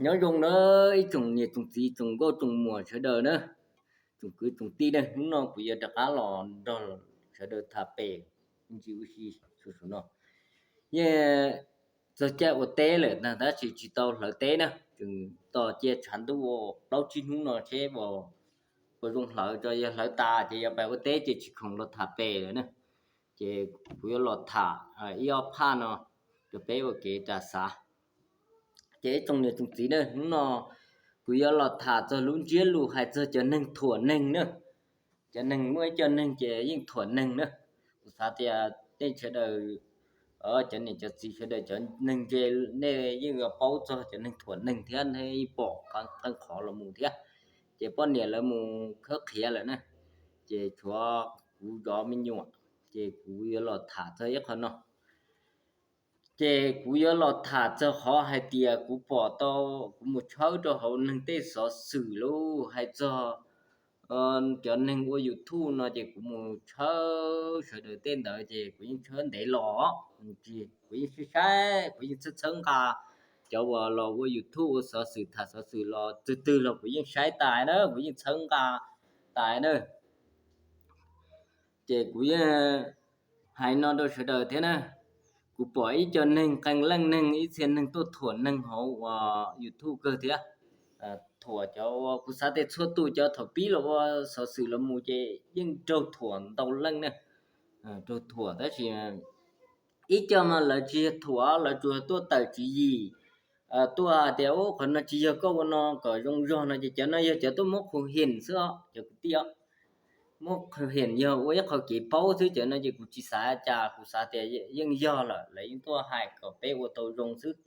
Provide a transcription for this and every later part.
Nyob zoo na ib tsoom niam tsoom txiv tsoom nkauj tsoom muam sawv daws na, tsoom kwv tsoom tij na, hnub no kuv yuav rov qab los nrog sawv daws tham pem ntsis ua si su su no. Yeej txog caij ua teb lawm ntag tab sis tsis tau hlawv teb na, tseem tos cia tshav ntuj ua plaub tsib hnub no seb puas zoo hlawv, tso yog hlawv tas ces yuav pais ua teb ces tsis khoom los tham pem lawm na. Ces kuv yuav los tham ib ob phaj no rau peb ua kev ras xav. Ces ib tsoom niam tsoom txiv na, hnub no kuv yuav los tham txog lub ntsiab lus hais txog cov neeg thuam neeg na. Cov neeg muaj ib co neeg ces yeej thuam neeg na. Kuv xav tias nej sawv daws, cov niam cov txiv sawv daws cov neeg ntse, nej yeej yuav paub txog cov neeg thuam neeg thiab nej yeej pom qee qhov los mus thiab. Ces poj niam lawv mus khawb qhiav lawm na, ces tshuav kuv zov me nyuam, ces kuv yuav los tham txog ib qho no. Ces kuv yuav los tham txog qhov hais tias kuv pom tau, kuv mus tshawb rau hauv neeg tej xov xwm lub hais txog cov neeg ua YouTube no ces kuv mus tshawb sawv daws tej ntawd ces kuv yeej tshawb ntev los, kuv yeej saib saib, kuv yeej txhawb txhawb nqa cov uas los ua YouTube ua xov xwm tham xov xwm los twg twg los kuv yeej saib tas na, kuv yeej txhawb nqa tas na. Ces kuv yeej hais no rau sawv daws thiab na, kuv pom ib co neeg qee leej neeg ib txhia neeg tuaj thuam neeg hauv uas YouTube kawg thiab. Thuam cov uas kuv xav tias txhua tus cov thaum pib los ua xov xwm los mus ces yeej raug thuam ntau leej na, raug thuam tab sis ib co mas lawv tsis yog thuam, lawv tsuas tuaj tawm tswv yim, tuaj tias ub qhov no tsis yog, koj ua no kom zoo zog no ces cov no yog cov tuaj muab qhu him xwb os cov kwv tij os. Muab qhu him yog ua ib qho kev paub xwb, cov no ces kuv tsis xav cas, kuv xav tias yeej yog lawm, lawv yeej tuaj hais kom peb ua tau zoo xwb.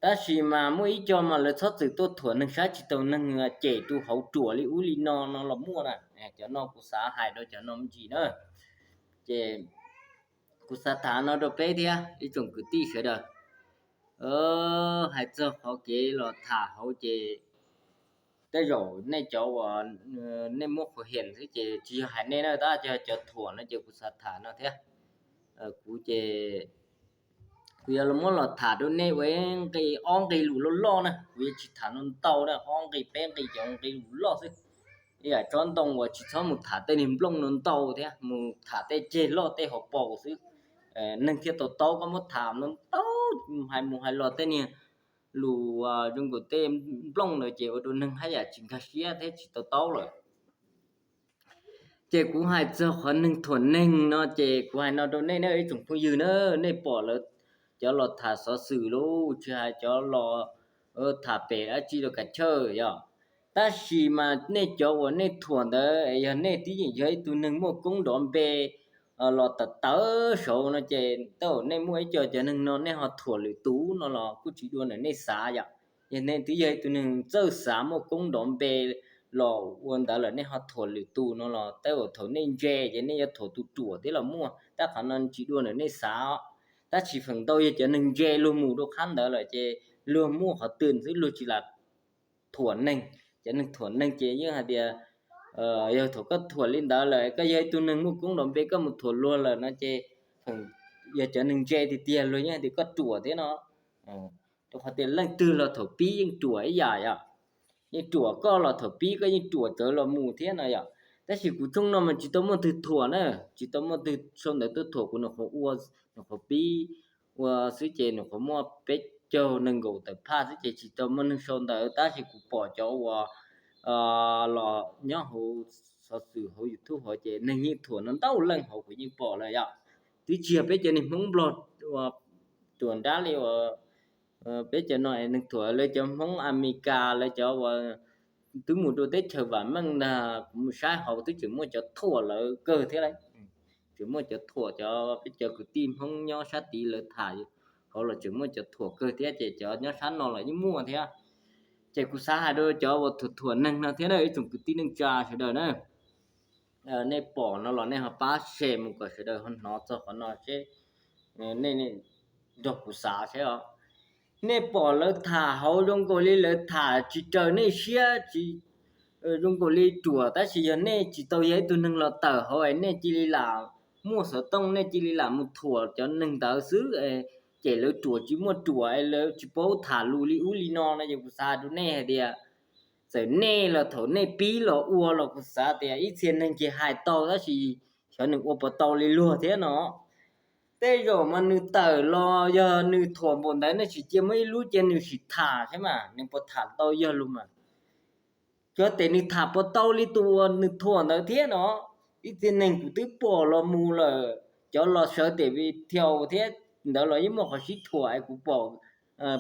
Tab sis mas muaj ib co mas lawv txhob txwm tuaj thuam neeg, saib tsis taus neeg, cem tus hauv ruam li ub li no no los muaj na. Cov no kuv xav hais rau cov no me ntsis na. Ces kuv xav tham no rau peb thiab ib tsoom kwv tij sawv daws. Hais txog qhov kev los tham hauv ces tej zaum nej cov uas nej muab qhu him xwb ces tsis yog hais nej na, tab sis cov thuam no ces kuv xav tham no thiab. Kuv ces kuv yuav los muab los tham rau nej ua nqe, ob nqe lus loj loj na, kuv yuav tsis tham no ntau na, ob nqe peb nqe cov nqe lus loj xwb. Ib yam tsob ntoo uas tsis txhob mus tham tej niag nplooj no ntau thiab mus tham tej ceg loj tej hauv paus xwb. Neeg thiaj tau taub, koj muab tham no ntau, hais mus hais los tej niag lus zoo nkaus tej nplooj ntawd ces ua rau neeg haj yam tsis nkag siab thiab tsis tau taub lawm. Ces kuv hais txog qhov neeg thuam neeg no ces kuv hais no rau nej na ib tsoom phooj ywg na, nej pom lawv cov los tham xov xwm los tsis hais cov los tham pem dab tsi los kav chawj yog. Tab sis mas nej cov uas nej thuam ntawd yog nej twb yeej yog ib tug neeg muaj koob nrov npe los tawm tawv saud no ces tej zaum nej muaj ib co cov neeg no nej ho thuam lwm tus no los kuj tsis dua ntawm nej xav yom. Yog nej twb yog ib tug neeg txawj xav muaj koob nrov npe los ua ntawd lawm nej ho thuam lwm tus no los tej zaum thaum nej ntse ces nej yuav thuam tus ruam thiab los muaj, tab qhov no tsis dua ntawm nej xav. Tab sis feem ntau yog cov neeg ntse luag mus rau qhab ntawd lawm ces luag muaj qhov twg xwb luag tsis lam thuam neeg. Cov neeg thuam neeg ces yeej hais tias yog thaum koj thuam li ntawd lawm, koj yog ib tug neeg muaj koob nrov npe koj mus thuam luag lawm no ces yog cov neeg ntse tiag tiag luag yeej hais tias koj ruam thiab no. Rau qhov tias leej twg los thaum pib yeej ruam ib yam yom. Yeej ruam koj los thaum pib koj yeej ruam tsawv los mus thiab no yom. Tab sis kuv tshooj no mas tsis tau muaj twg thuam na, tsis tau muaj twg sau ntawv tuaj thuam kuv, nws qhuav ua, nws qhuav pib ua xwb ces nws qhuav muaj peb caug nees nkaum tawm phaj xwb ces tsis tau muaj neeg sau ntawv, tab sis kuv pom cov uas los nyob hauv xov xwm hauv YouTube hauv ces neeg yeej thuam no ntau leej hauv kuv yeej pom lawm yom. Twb tsis yog peb cov niag Hmoob Nplog ua ruam nrab li uas peb cov no neeg thuam, lawv cov Hmoob Amelikas lawv cov uas twb mus rau teb chaws vam meej ntag, kuv mus saib hauv twb tseem muaj cov thuam lawv kawg thiab lauj. Tseem muaj cov thuam cov peb cov kwv tij Hmoob nyob sab tid lawv tham hauv los tseem muaj cov thuam kawg thiab ces cov nyob sab no los yeej muaj thiab. Ces kuv xav hais rau cov uas thuam thuam neeg no thiab na ib tsoom kwv tij neej tsa sawv daws na, nej pom no los nej ho pab share mus kom sawv daws ho hnov txog qhov no seb, nej nrog kuv xav seb os. Nej pom lawv tham hauv zoo nkaus li lawv tham tsis raws nej siab, tsis zoo nkaus li ruam, tab sis yog nej tsis tau yog ib tug neeg los tawm hauv es nej cia li lam muaj xov tooj, nej cia li lam mus thuam cov neeg ntawd xwb es ces lawv ruam tsis muaj ruam es lawv tsis paub tham lus li ub li no no ces kuv xav rau nej hais tias txawm nej los thaum nej pib los ua los kuv xav tias ib txhia neeg ces hais tau tab sis xyov nws ua puas tau li luag thiab no. Tej zaum mas nws tawm los yog nws thuam npaum ntawd nej sim cia muab ib lub cia nws sim tham thiab mas nws puas tham tau yog lus mas. Xyov tes nws tham puas tau li tus uas nws thuam ntawd thiab no. Ib txhia neeg kuv twb pom los mus lawm, cov los sawv tes vi thiau thiab ntawd los yeej muaj qhov sib thuam es kuv pom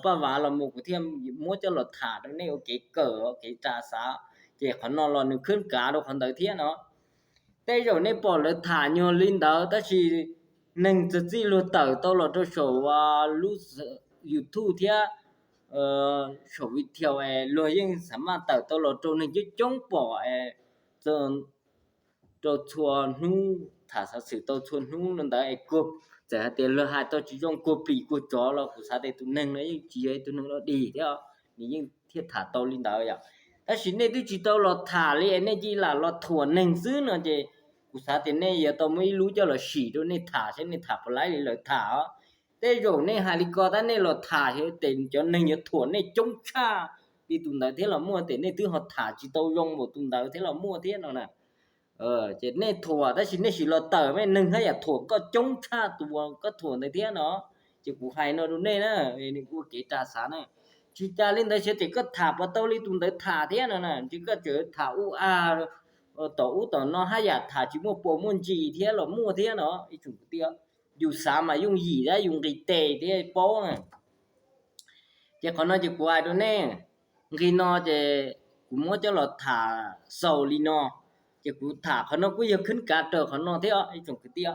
paj vav los mus kuv thiaj muab coj los tham rau nej ua kev kawm kev tsa xav. Ces qhov no los nws khwb kav rau qhov ntawd thiab no. Tej zaum nej pom lawv tham nyuag li ntawd tab sis neeg txawm txij luag tawm tau los rau saum lub YouTube thiab saum vi thiau es luag yeej xa maj tawm tau los rau neeg coob coob pom rau txhua hnub, tham xov xwm tau txhua hnub no ntawd es kuag, txawm hais tias luag hais tau tsis zoo kuag plis kuag tsov los kuv xav tias tus neeg no yeej tsis yog ib tug neeg dog dig thiab, nws yeej thiaj tham tau li ntawd yom. Tab sis nej twb tsis tau los tham li es nej cia li los thuam neeg xwb no ces kuv xav tias nej yuav tau muab ib lub coj los sim rau nej tham saib nej tham puas laib li lawv tham os. Tej zaum nej hais li ko tab nej los tham tes cov neeg yuav thuam nej coob tshaj li tus ntawd thiab los muaj, tes nej twb ho tham tsis tau zoo npaum tus ntawd thiab los muaj thiab no na. Ces nej thuam tab sis nej sim los tawm mas neeg haj yam thuam koj coob tshaj tus uas koj thuam ntawd thiab no. Ces kuv hais no rau nej na, ua kev tsa xav na. Tsis tas li ntawd xyov tes koj tham puas tau li tus ntawd tham thiab no na, ces koj tseem tham ub a tom ub tom no haj yam tham tsis muaj puas muaj ntsis thiab los muaj thiab no. Ib tsoom kwv tij, yus xav mas yooj yim thiab yus nqis tes thiab paub na. Ces qhov no ces kuv hais rau nej, nqi no ces kuv muab coj los tham xaus li no, ces kuv tham qhov no kuj yog khwb kav raws qhov no thiab ib tsoom kwv tij.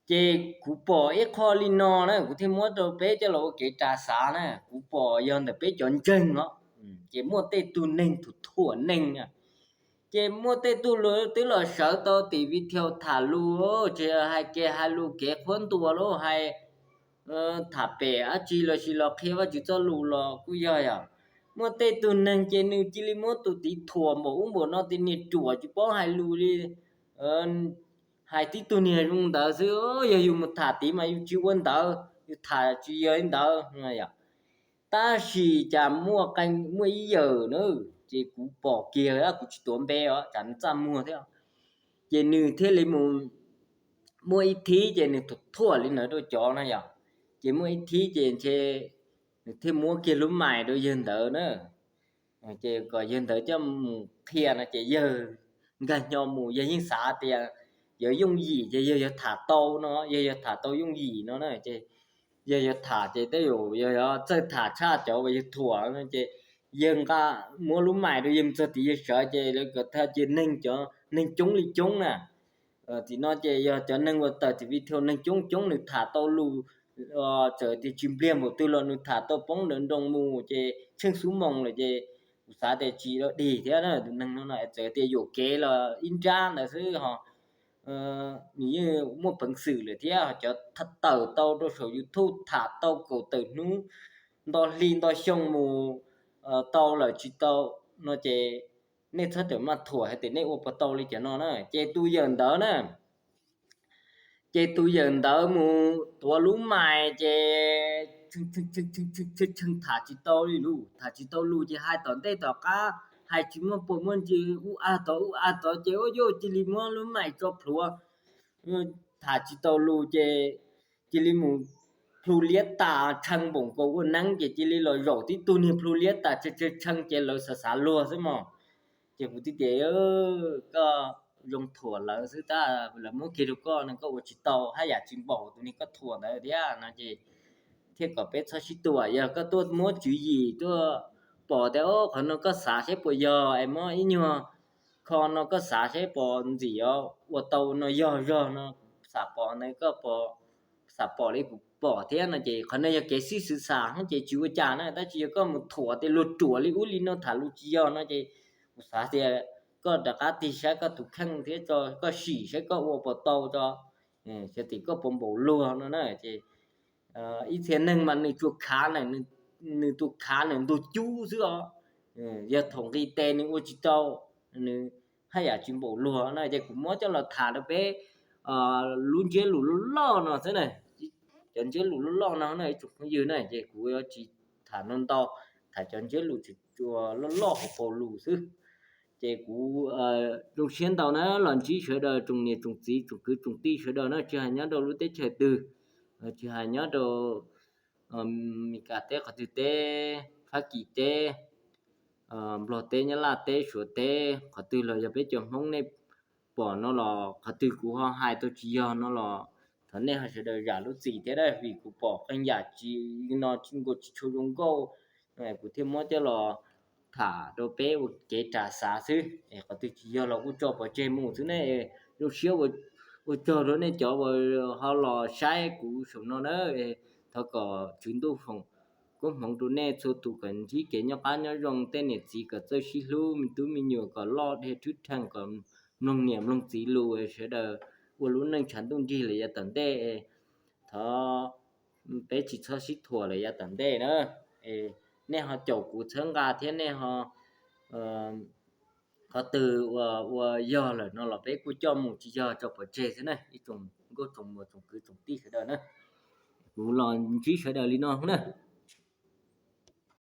Ces kuv pom ib qho li no na kuv thiaj muab rau peb coj los ua kev tsa xav na, kuv pom yog ntawm peb cov ntseeg os, ces muaj tej tug neeg thuam thuam neeg, ces muaj tej tug twb los sawv tau tim vi thiau tham lus, tsis hais kev hais lus kev qhuab ntuas los hais tham pem dab tsi los sis los qhia Vajtswv txoj lus los kuj yog yom. Muaj tej tug neeg ces nws cia li muab tus tid thuam npaum ub npaum no tias niag ruam tsis paub hais lus li, hais tib tug niag zoo ntawd xwb, yog yus mus tham tid mas yus tsis ua ntawd, yus tham tsis yog li ntawd. Tab sis cas muaj qee muaj ib yawm na, ces kuv pom kiag kuv tsis tuav npe os tsam nws txaj muag thiab, ces nws thiaj li mus muaj ib thib ces nws thuam li ntawd rau cov na yom, ces muaj ib thib ces ntshe nws thiaj muab kiag lub mais rau yawg ntawd na, ces kom yawg ntawd coj mus qhia no ces yawg nkag nyo mus yawg yeej xav tias yog yooj yim ces yawg yuav tham tau no, yawg yuav tham tau yooj yim no na, ces yawg yuav tham ces tej zaum yog txawj tham tshaj cov uas yawg thuam no ces yawg nqa muab lub mais rau yawg mus txog tid yawg sawv ces lawv kom tham cia neeg cov neeg coob li coob na. Tim no ces yog cov neeg uas tawm tim vi thiau neeg coob coob nws tham tau lus, txawm tias tsis npliag npaum twg los nws tham tau poob ntawm nroos mus ces tsheej xub moos lawm ces kuv xav tias tsis dog dig thiab na, tus neeg no no txawm tias yuam kev los ib nrab ntawd xwb ho nws yeej muaj peev xwm lawm thiab. Cov tawm tau rau saum YouTube tham tau kaum tawm hnub, nto hli nto xyoo mus tau lawm tsis tau no ces nej txhob rawm maj thuam hais tias nej ua puas tau li cov no na. Ces tus yawm ntawd na, ces tus yawm ntawd mus tuav lub mais ces tshee tham tsis tau li lus, tham tsis tau lus ces hais tom ntej tom qab hais tsis muaj puas muaj ntsis ub ag tod ub ag tod ces ua yuj cia li muab lub mais tso plhuav, tham tsis tau lus ces cia li mus plhu liab tas tshee npaum nkaus ua neeb ces cia li los zaum tib tug niag plhu liab tas tshee tshee ces lawv xav xav luag xwb mog. Ces kuv tib tias koj zoo thuam lawv xwb tab lawv muab kiag rau koj no koj ua tsis tau haj yam tsis npaum tus niag koj thuam ntawd thiab no ces thiaj kom peb txhob sib tuam. Yog koj tuaj muab tswv yim tuaj pom tias qhov no koj xav saib puas yog es muab ib nyuag kho no koj xav saib puas ntxim ua tau no yog zog no, xam pom ntawd koj xam pom li kuv pom thiab no ces qhov no yog kev sib xwv xam ces tsis ua cas na. Tab sis yog koj mus thuam tias luag ruam li ub li no tham lus tsis yog no ces kuv xav tias koj rov qab tig saib koj tus kheej thiab tso koj sim saib koj ua puas tau tso, xyov tim koj puas npaum luag no na. Ces ib txhia neeg mas nws tsuas khav, nws tsuas khav nws ntug cub xwb os. Yog thaum nqis tes nws ua tsis tau, nws haj yam tsis npaum luag na. Ces kuv muab coj los tham rau peb lub ntsiab lus loj loj no xwb na. cov ntsiab lus loj loj no na ib tsoom phooj ywg na, ces kuv yuav tsis tham no ntau, tham cov ntsiab lus tsis tshua loj loj hauv paus lus xwb. Ces kuv zoo siab ntau na los ntsib sawv daws tsoom niam tsoom txiv tsoom kwv tsoom tij sawv daws na, tsis hais nyob rau lub teb chaws twg, tsis hais nyob rau Meskas teb qhov twg teb, Fab Kis teb, Nplog teb, Nyab Laj teb, Suav teb, qhov twg los yog peb cov Hmoob nej pom no los qhov twg kuv ho hais tau tsis yog no los thov nej ho sawv daws zam lub txim thiab, vim kuv pom qee yam tsis no tsis nkauj tsis tshua zoo nkauj, kuv thiaj muab coj los tham rau peb ua kev ras xav xwb. Qhov twg tsis yog los kuj tso pov tseg mus xwb ne. Zoo siab ua tsaug rau nej cov uas ho los saib kuv saum no na. Thov kom Tswv Ntuj foom koob hmoov rau nej txhua tus kom ntsib kev nyob qab nyob zoo, tej niam txiv kom txawj sib hlub, me tub me nyuam kom loj dhia thwb rheej, kom mloog niam mloog txiv lus, sawv daws ua lub neej tshav ntuj nrig lawm yav tom ntej. Thov peb tsis txhob sib thuam lawm yav tom ntej na. Nej ho caum kuv txhawb nqa thiab nej ho qhov twg ua yog lawm no los peb kuj coj mus, tsis yog tso pov tseg xwb na ib tsoom nkauj tsoom muam tsoom kwv tsoom tij sawv daws na. Kuv los ntsib sawv daws li no na.